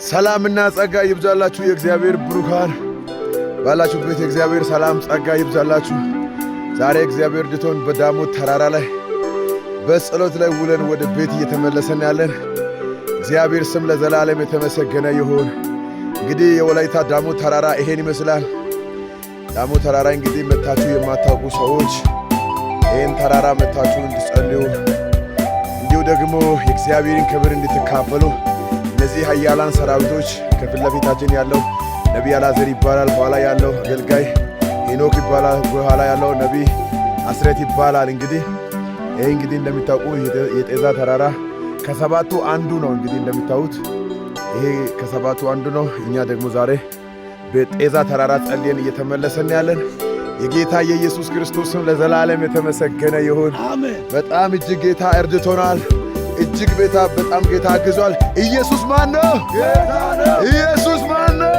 ሰላምና ጸጋ ይብዛላችሁ። የእግዚአብሔር ብሩካን ባላችሁበት የእግዚአብሔር ሰላም ጸጋ ይብዛላችሁ። ዛሬ እግዚአብሔር ረድቶን በዳሞት ተራራ ላይ በጸሎት ላይ ውለን ወደ ቤት እየተመለሰን ያለን። እግዚአብሔር ስም ለዘላለም የተመሰገነ ይሁን። እንግዲህ የወላይታ ዳሞት ተራራ ይሄን ይመስላል። ዳሞት ተራራ እንግዲህ መታችሁ የማታውቁ ሰዎች ይህን ተራራ መታችሁ እንድትጸልዩ እንዲሁ ደግሞ የእግዚአብሔርን ክብር እንድትካፈሉ። እነዚህ ኃያላን ሰራዊቶች፣ ከፊት ለፊታችን ያለው ነቢይ አላዘር ይባላል። በኋላ ያለው አገልጋይ ሄኖክ ይባላል። በኋላ ያለው ነቢይ አስረት ይባላል። እንግዲህ ይህ እንግዲህ እንደሚታውቁ የጤዛ ተራራ ከሰባቱ አንዱ ነው። እንግዲህ እንደሚታዩት ይሄ ከሰባቱ አንዱ ነው። እኛ ደግሞ ዛሬ በጤዛ ተራራ ጸልየን እየተመለሰን ያለን። የጌታ የኢየሱስ ክርስቶስ ስም ለዘላለም የተመሰገነ ይሁን። በጣም እጅግ ጌታ እርድቶናል። እጅግ ቤታ በጣም ጌታ አግዟል። ኢየሱስ ማን ነው? ኢየሱስ ማን ነው?